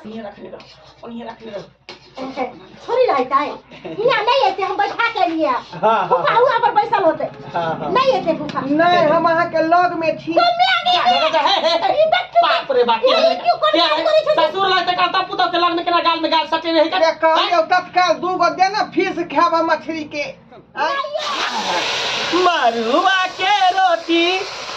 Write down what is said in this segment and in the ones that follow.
ओनिये रखने रहो, ओनिये रखने रहो। छोरी रहता है यहाँ नहीं एते, हम बैठा के लिए। हाँ। फूफा हुआ पर बैसल होते। हाँ। नहीं एते फूफा। नहीं, हम अहाँ के लग में छी। बाप रे बाप, ई क्यों कोन काम करै छै? ससुर लगते करता पुतोह के लग में केना गाल में गाल सटे रहे। अरे कहलियौ तत्काल 2 गो दे ना फीस खायब मछली के। मरुआ के रोटी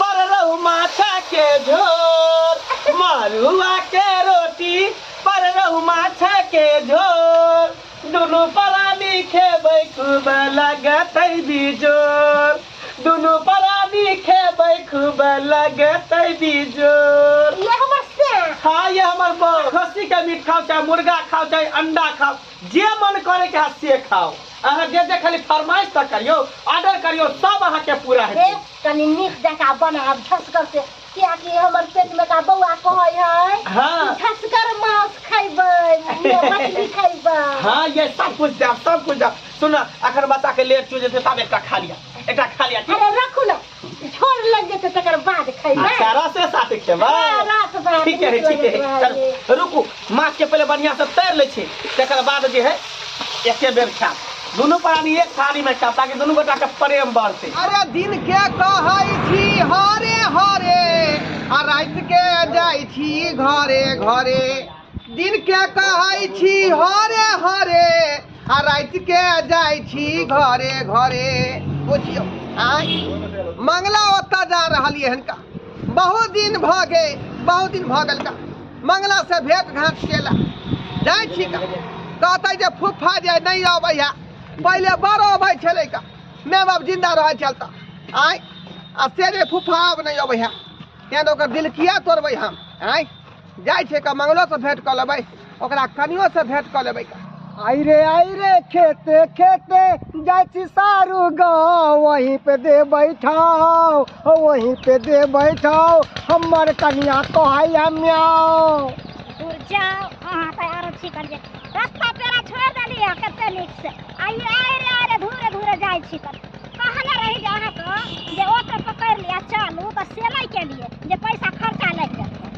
पर रहू माछा के झोर, मरुआ के रोटी पर रहू माछा के झोर, दुनू परानी खेबै खूब लगतै बिजोर, दुनू परानी खेबै खूब लगतै बिजोर। ये हमर से हाँ, ये हमर बड़। खस्सी के मीट खाओ चाहे मुर्गा खाओ चाहे अंडा खाओ, जे मन करे के से खाओ। अहाँ जे जे खाली फरमाइश तक करियो, ऑर्डर करियो, सब अहाँ के पूरा हेतै। कनी नीक जकाँ बनाब झसकर से, कियाकि हमर पेट में का बौआ कहै है। हाँ। झसकर मांस खैबै, मछली खैबै। हाँ, ये सब कुछ देब, सब कुछ देब। सुन, अखन बच्चा के लेट चुज जेतै तब एकटा खा लिया, एकटा खा लिया। अरे रखू ना, छोड़ लग जेतै तकर बाद खैबै। अच्छा, रसे साथे खेबै। हाँ, रस भात। ठीक है, ठीक है। चल, रुकू, माछ के पहले बढ़िया से तैर लै छी, तकर बाद जे है एके बेर खायब। दुनू प्राणी एक थाली में खायब ताकि दुनू गोटा के प्रेम बढ़तै। अरे दिन के कहै छी हरे हरे, आ राति के जाइ छी घरे घरे। दिन के कहै छी हरे हरे, आ राति के जाइ छी घरे घरे। बुझियौ, आँय मंगला ओतऽ जा रहलियै हन का, बहुत दिन भऽ गेल, बहुत दिन भऽ गेल का मंगला से भेंट घाट केला। जाइ छी का, कहतै जे फूफा जे नहि अबै है, पहिले बड़ अबै छलै का, माय बाप जिन्दा रहै छल तऽ। आँय, आ से जे फूफा आब नहि अबै है, तेँ तऽ ओकर दिल किया तोड़बै हम। आँय, जाइ छै का मंगलोसँ भेंट कऽ लेबै, ओकरा कनियोसँ भेंट कऽ लेबै का। आई रे खेते खेते जाइ छी सारू गाँव, वहीं पे दे बैठाओ, वहीं पे दे बैठाओ, हमर कनिया कहैया म्याओ। दूर जाओ, अहाँ तऽ आरो छी करियै रास्ता पेड़ा छोड़ि देलियै कते नीक से। आइ आइ रे आइ रे धूरे धूरे जाइ छी। तऽ कहने रही जे अहाँके जे ऑटो पकड़ि लिअ चलू, तऽ से नहि केलियै जे पैसा खर्चा लागि जेतै।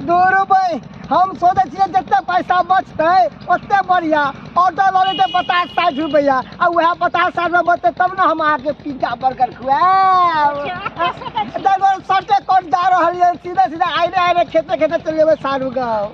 2 रुपये हम सोचै छियै जते पैसा बचतै ओते बढ़िया। ऑटो लऽ लेतै 50-60 रुपैआ, आ वएह 50-60 रुपैआ बचतै तब ने हम अहाँके पिज्जा बर्गर खुआएब। शर्टे कोट जा रहल यऽ, सीधा सीधा आइरे आइरे खेते खेते चलि जेबै सारू गाँव।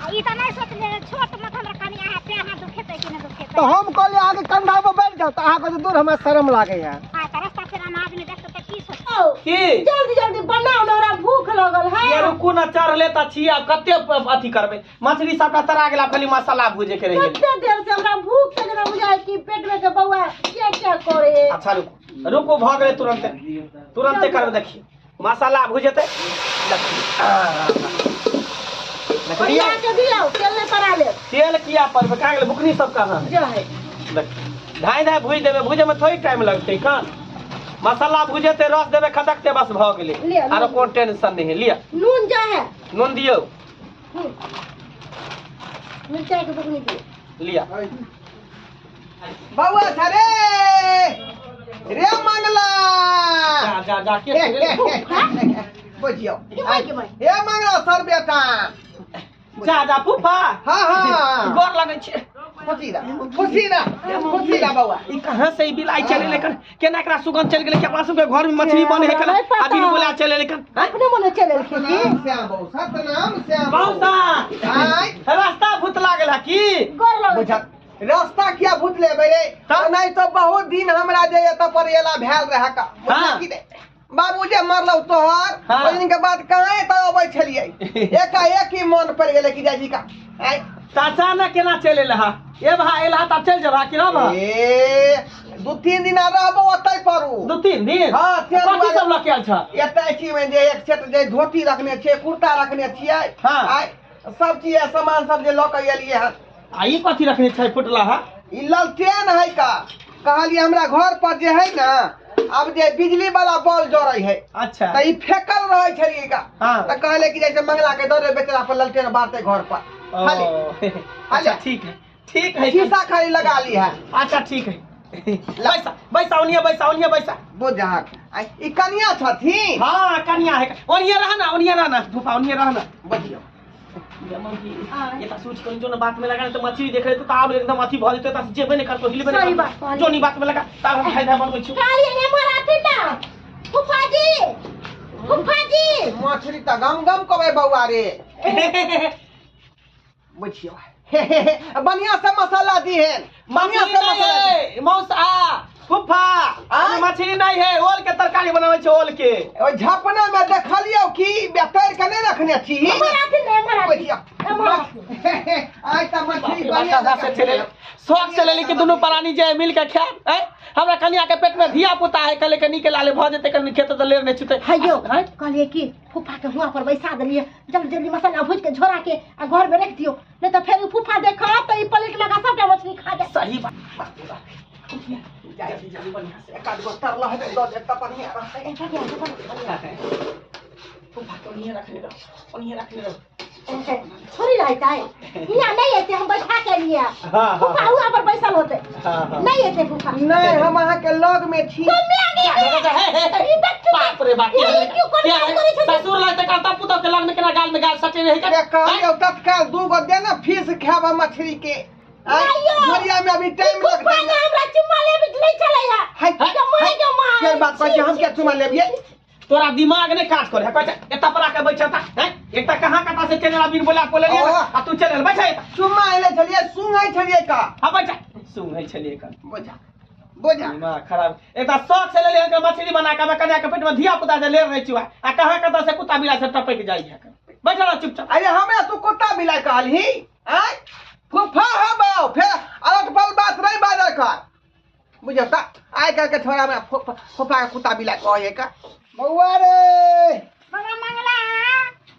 ई तऽ नहि सोचलियै छोट मत हमरा कनि अहाँ पैर हाथ दुखेतै कि नहि दुखेतै। तऽ हम कहलियै अहाँके कंधा पर बैठ जाउ, तऽ अहाँ कहै दूर हमरा शरम लागैया। तऽ रास्ता फेरा आदमी देखतै तऽ की सोचतै? की जल्दी जल्दी बनाउ ने, हमरा भूख लगल है। ये रुकू ना, चढ़ले तऽ छी, आब कते अथी करबै। मछली सबटा तरा गेल, आब खाली मसाला भूजे के रहि गेल। कते देर से हमरा भूख से जेना बुझाइ कि पेट में के बौआ क्या क्या करे। अच्छा रुकू रुकू, भऽ गेलै, तुरंते तुरंते करबै। देखियौ मसाला भुजेतै। बढ़िया के दियौ, तेल नहि पड़ा लेब। तेल किया पड़बै, कहाँ गेलै बुकनी सब, कहाँ जो है। धाय धाय भुजि देबै, भुजै में थोड़ी टाइम लगतै। कहाँ मसाला भुजेतै, रस देबै, खदकतै, बस भऽ गेलै। लिअ, आरो कोन टेंशन नहि है। लिअ नून जो है। नून दियौ। मिरचाई के बुकनी दियौ। लिअ। बौआ छ रे रे मंगला, जा जा जा के बुझियौ हे मंगला सर बेटा, जा जा फूफा। हाँ हाँ, गोर लगै छै। खुशी रह, खुशी रह, खुशी रह बौआ। ई कहाँ से ई बिलाई चले लेकिन केना एकरा सुगंध चलि गेलै कि अपना सबके घर में मछली बने है केना आ बिन बोला चले लेकिन अपने मने चलि एलखिन की? सतनाम श्याम बौ, सतनाम श्याम बौ। मौसा, आँय रास्ता भूत लागल है की? गोर लगै। बुझल रास्ता किया भूत लेबै रे? नहीं तो बहुत दिन हमरा जे एतऽ पर एला भेल रहे का। हाँ। बाबू जे मरलौ तोहर, हाँ। ओहि दिन के बाद कहाँ एतऽ अबै छलियै, एकाएक ही मन पड़ि गेलै कि जाइ छी का। आँय चाचा ने केना चलि एल हा? ए भा एल हा तब चलि जेबा कि ना भा? ए 2-3 दिन रहबो ओतै परू। 2-3 दिन? हाँ, से कथी दुआरे- सब लऽ के आयल छ? एतै छी में जे एक सेट जे धोती रखने छियै, कुर्ता रखने छियै। हाँ। आँय सब चीज सामान सब जे लऽ के एलियै हन। आ ई कथी रखने छै फुटला हा? ई ललटेन है का। कहलियै हमरा घर पर जे है ना, अब जे बिजली वाला बॉल जरै है। अच्छा। तऽ ई फेकल रहै छलियै का। हाँ। तऽ कहले कि जैसे मंगला के दऽ दे बेचला पर ललटेन बारतै घर पर। खाली अच्छा ठीक है, ठीक है। शीशा खाली लगा ली है। अच्छा ठीक है। बैसा बैसा ओनिया बैसा, ओनिया बैसा। बुझाक ई कनिया छथिन? हाँ कनिया है। ओनिया रह ना, ओनिया रह ना फूफा, ओनिया रह ना। बुझियौ ये त सोच कर जो न बात में लगा त मछली देख रहे तो आब एकदम अथी भ जेतै त जेबे नै करतो, हिलबे नै सही बात करतो। कहलियै। जो नी बात में लगा तब हम खाइ धाइ बनबै छी। कहलियै एम्हर आथिन ना फूफाजी, फूफाजी। मछली त गम गम कबै बौआ रे। बुझियो बढ़िया से मसाला दी है, बढ़िया मछली से नहीं मसाला दी। है मौसा फूफा, आँय? मछली नहीं है, ओल के तरकारी बनाबै छै ओल के। ओइ झपना में देखलियौ कि तैर के नहीं रखने छी। एम्हर आथिन ना, एम्हर आथिन। बुझियो। एम्हर आथिन। आइ त मछली बढ़िया से चले शौक से लेली कि दुनू प्राणी जे मिल के खायब। आँय? हमरा कनिया के पेट में धिया पुता है, कहले कनी के लाले भ जेतै, कनी खेत त लेर नै छुतै। हयो आँय? कहलियै कि फूफा के हुआं पर बैसा देलियै, जल्दी जल्दी मसाला भूज के झोरा के आ घर में रख दियौ, नहीं तो फेर फूफा देखत त ई प्लेट लगा सबटा मछली खा जायत। सही बात। बाप रे बाप। जल्दी जल्दी बढ़िया से। एक आध गो तरला हेतै दऽ देब त बढ़िया रहतै। फूफा के ओनिये रखने रहो, ओनिये रखने रहो। छोड़ी रहता है हियां नहीं एते, हम बैठा के लिए। हाँ, फूफा हुआं पर बैसल होते। हाँ, हाँ। नहीं एते फूफा। नहीं, हम अहाँ के लग में छी। ई देख बाप रे बाप। ई क्यों कोन काम करै छै? ससुर लगतै करता पुतोह के लग में केना गाल में गाल सटे रहै अरे कहलियौ तत्काल 2 गो दे ना फीस खायब हम मछली के। आइयो। झोरिया में अभी टाइम फूफा लगतै। ने हमरा चुम्मा लेबे के नहीं चलै है। हाय, के माय के माय। के बात कहै छी, हम क्या चुम्मा लेबियै? तोरा दिमाग नहीं काज करे है, कहै छै एता पर आके बैठता हैं, एकटा कहां कता से चल बिन बोला बोले ओ। आ तू चल बैठ एता। चुम्मा एले छलियै, सुंघै छलियै का? हां बैठ, सुंघै छलियै का? बोझा बोझा दिमाग खराब। एकटा शौक से लेलियै हन मछली बना के, कन्या के पेट में धिया पुता जे लेर रहै छी आ कहां कता से कुत्ता बिला से टपक जाइ है। बैठ रह चुपचाप। अरे हमरा तू कुत्ता बिला कहलही? आँय फूफा है बाऊ, फेर अलट पल बात नहीं बाजल कर। बुझौ त आइ काल्हि के छोरा हमरा फूफा के कुत्ता बिला कहै का। बौआ रे बाबा मंगला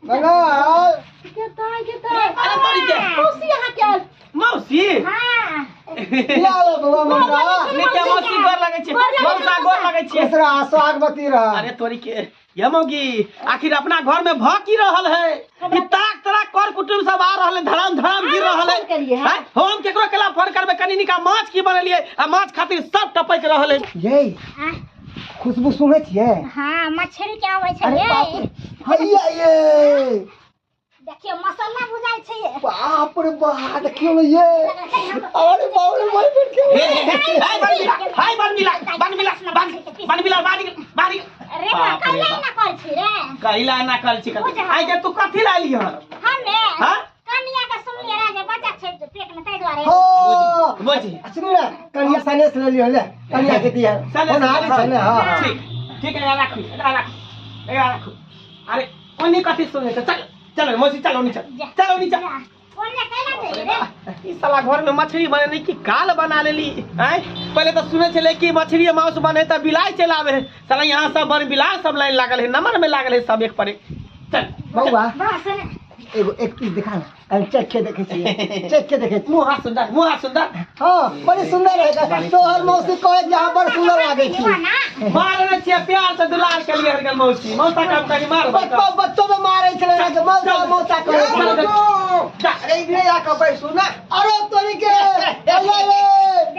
मंगल के ताय के ताय। अरे तोरी के मौसी अहाँ के आयल। मौसी? हां। की हाल बौआ मंगल? निके मौसी गोर लगै छै, गोर लगै छै, मौसा गोर लगै छै। खुश रह, स्वागवती रह। अरे तोरी के ये मौगी आखिर अपना घर में भ की रहल है? ई ताक तराक कर कुटुम सब आ रहल है, धड़ाम धड़ाम गिर रहल है। फोन करिए, हाँ? हैं? हम केकरो केला फोन करबे, कनी निका माछ की बनेलिए आ माछ खातिर सब टपक रहल है। ये खुशबू सुनै छियै? हां मछली के आबै छै। अरे बाप रे, हैया ये देखियो मसाला भुजाइ छै। बाप रे बाप, देखियो ने ये। अरे बाप रे, मार पड़ के। हाय बनमिला, हाय बनमिला, बनमिला, बनमिला, बारी बारी। अरे बा, कैला ना कर छी रे? कैला ना कर छी? आइ के तू कथि लाली हन? हमे हां कनिया के सुनलिए रे जे बच्चा छै पेट में, तै दुआरे। हो बुझी। सुन ना, कनिया सनेस ले लियो, ले कनिया के दिया। होनहारी छै ने। हां ठीक ठीक है, राखू राखू राखू। अरे ओनी कथि सुनै छै? चल चल मौसी, चलो नीचा, चलो नीचा। ओने कैला छै रे? ई साला घर में मछली बने नहीं कि काल बना लेली। आँय पहले तो सुने छले कि मछली मांस बने त बिलाई चल आवे है, साला यहाँ सब बन बिलाई सब लाइन लागल है, नंबर में लागल है सब एक पर एक। चल बौआ बस एगो एक पीस दिखा ना, कनी चख के देखै छियै, चख के देखै छियै। मुँह हाथ सुंदर, मुँह हाथ सुंदर। हां बड़ी सुंदर है तोहर मौसी कहै जे अहाँ बड़ सुंदर लागै छी। मारने छियै प्यार से दुलार के लिए हरगल मौसी, मौसा काम करी मार। बच्चो बच्चो में मारै छलै ना के मौसा मौसा कहै छलै। अरे इधरे आके बैसू ना। अरे तोरी के ये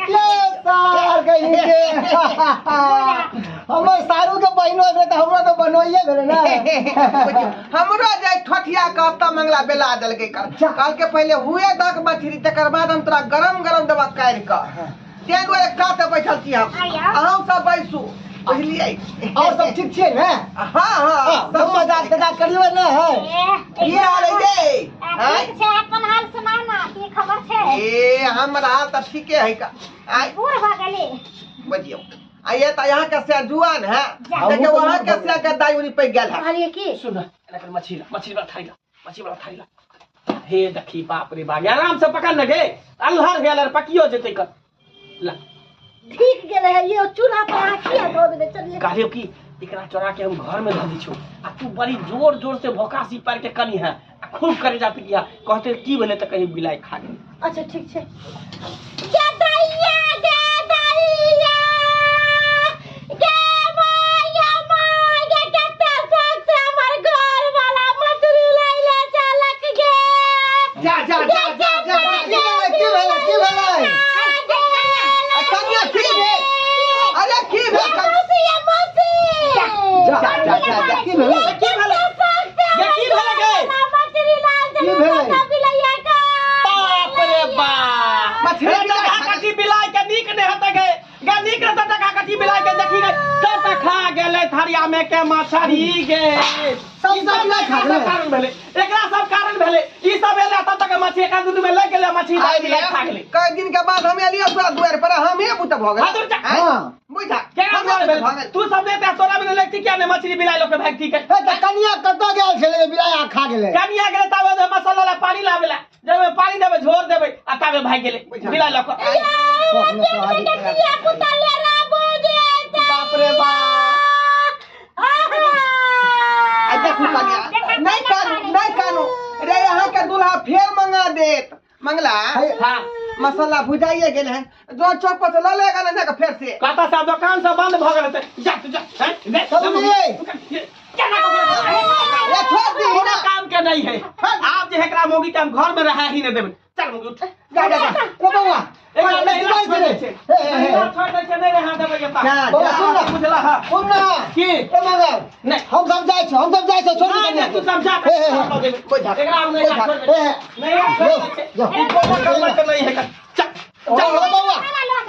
ये सार कहीं के हमर सारू के बहिनो भेलै त हमरा त बनोइए भेलै ना। हमरो जे ठठिया के त मंगला बेला देलकै कर, कहलकै पहिले हुए दक मछली तकर बाद हम तोरा गरम गरम देबा काटि कऽ। ताहि दुआरे कात बैठल छी हम, अहूँ सब बैसू बुझलियै। और सब ठीक छियै ने? हाँ हाँ सब मजाक तजाक करियो ने है। की हाल है गे? ठीक छै, अपन हाल सुनाउ ना, की खबर छै? ए हमर हाल त ठीके है का। आइ बूढ़ भऽ गेली बजियौ। आ ये त यहाँ के से जुआन है, देखियौ वहाँ के से के दाई उरी पैक गेल है। कहलियै की सुन एकर मछली, मछली वाला थाली ला, मछली वाला थाली ला। हे देखी बाप रे बाप, आराम से पकड़ न गे, अल्हर हे अल्हर पकियो जेतै कर ला। ठीक गेलै है ये चूल्हा पर अहाँ किया धो देने चलिए। कहलियौ कि एकरा चोरा के हम घर में धऽ दै छियौ आ तू बड़ी जोर जोर से भोकासी पार के कनी है आ खूब करे जा पिटिया, कहते की भेलै त कहीं बिलाई खा गेलै। अच्छा ठीक छै। गे दैया, गे दैया, गे माया माय, गे कते शौक से हमर घर वाला मछली लै ले चलक गे। जा जा जा जा जा। की भेलै की भेलै की भेलै? कनिया की भेल? अरे की भेल? मौसी मौसी जा जा जा जा की भेलै? की भेलै? गे की भेलै गे? मछली लाल की भेलै? में के मछरी गे सब सब ना खा सब कारण भेले एकरा सब कारण भेले ई सब एले तब तक मछली एक दू में लग गेले मछली आइ बिलाई खा गेले कई दिन के बाद हम एलियो तोरा दुआर पर हमे बुत भ गेल हाँ, दूर जा। हां बुझा केकरा हमे दुआर बुत भ भेल गेल तू सब लेते तोरा बिना लगती क्या ने मछली बिलाई लोग के भागती के ए त कनिया कतऽ गेल छलै बिलाइ खा गेलै कनिया गेले तब ओहिमे मसाला ला पानी लावेला जब ओहिमे पानी देबै झोर देबै आ ताबे भागि गेले बिलाई लऽ कऽ धिया पुता ले राबो जे बाप रे बाप आ देखू कनिया नहीं कानू नहीं कानू रे यहाँ के दूल्हा फेर मंगा देत मंगला हाँ मसाला भुजाइए गेल है जो चौक पर से ल लेगा ना जाके फेर से कतऽ से दोकान सब बंद भऽ गेल हेतै जा तू जा हैं ले, सब लिए। केना कऽ ए छोड़ दी कोनो ना काम के नहीं है आप जे एकरा मौगी के हम घर में रहा ही नहीं देबै चल मौगी उठ जा जा जा रे बौआ एकरा नहीं छोड़ दै छै हे, हे, हे। नहीं छोड़ दै छै नहीं रहा देबै एतऽ जा, बौआ सुन ना बुझला हाँ सुन ना की ए मंगल नहीं हम सब जाइ छी हम सब जाइ छी छोड़ नहीं नहीं तू सब जा हे, हे, हे। एकरा हम नहीं छोड़ हे, हे। नहीं छोड़ दै छै जो, ई कोनो काम के नहीं है चल चल बौआ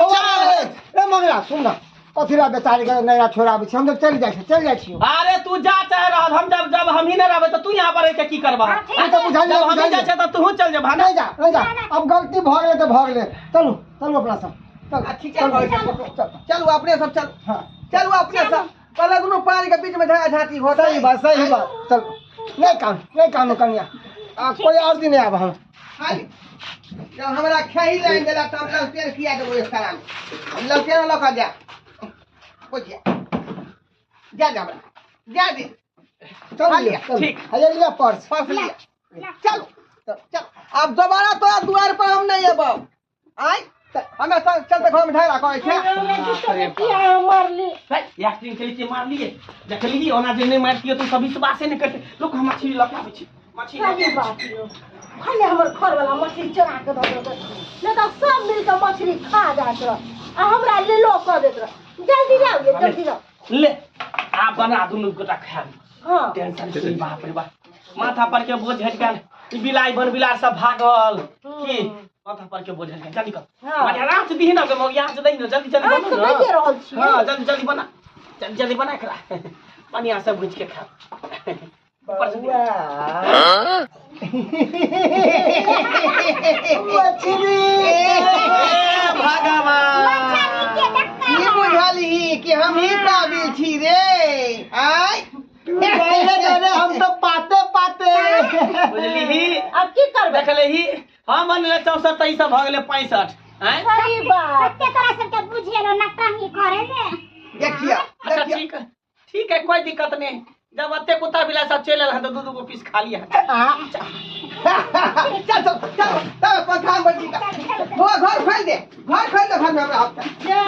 बौआ ए मंगला सुन ना कथी ला बेचारी के नैरा छोड़ाबै छी हम सब चलि जाइ छी चलि जाइ छी अरे तू जा चाहे रहल हम जब जब हम ही नहीं रहबै तो तू यहाँ पर रह के की करबा ई तऽ बुझलियै जब हम ही बुझलियै जाइ छै तऽ तू चल जेबा नहीं जा नहीं जा अब गलती भऽ गेलै तऽ भऽ गेलै चलू चलू अपना सब चल आ, ठीक है, चलू, चल चलू अपने सब चल हाँ चलू अपने सब पहले दुनू पानी के बीच में झगड़ा झांटी होता सही बात चल नहीं काम नहीं काम कनिया आ कोई और दिन आब हम खाली जब हमरा खेही लाइन देला तब ललतेन किया देबो एक सारा में हम ललतेन लऽ कऽ जा बुझिया जा जा हमरा जा दे चल खा लिया, चल ठीक। हये लिया पर्स पर्स लिया चलो चल अब दोबारा तोरा दुआर पर हम नहीं अबौ आय हमे सब चलते घर में झगड़ा करै छै किया मरली एक्टिंग खेली छियै मारलियै देखलियै ओना जे नहि मारतियै तऽ सब विश्वासे नहि करतै लोक हम मछली लऽ के आबै छी मछली लऽ के सही आबै छी। बात यो भले हमर घर वाला मछली चोरा के धऽ देलकै नहीं तऽ सब मिल के मछली खा जात रह आ हमरा लेलो कऽ देत रह जल्दी लाउ ये जल्दी लाउ ले आ बना दुनू गोटा खायब हाँ टेंशन फ्री बाप रे बाप माथा पर के बोझ हटि गेल ई बिलाई बन बिलार सब भागल की माथा पर के बोझ हटि गेल जल्दी कर हाँ। माने आराम से दीही ना गे मौगी आराम से दही ना जल्दी जल्दी आँच बनू तऽ ना दैये रहल छियै हाँ जल्दी जल्दी बना जल्दी जल्दी बना एकरा बढ़िया से भूज के खा ऊपर से दे। मछली ए भगवान की बुझलही कि हम ही काबिल छी रे आय अरे हम तो पाते पाते बुझलिही अब की करबै देखलही हम बनले 64 तऽ ई सब भऽ गेलै 65 आँय सही बात कते तोरा सबके बुझेलो नटंगी करे ने देखिया अच्छा देखिया ठीक है ठीक है कोई दिक्कत नहीं जब अत्ते कुत्ता बिला सब चलि एल हन तऽ दू दू गो पीस खा लिया चल चल चल तब पंखा में बैठी घर खोल दे घर खोल दे घर में हमरा हफ्ता जा।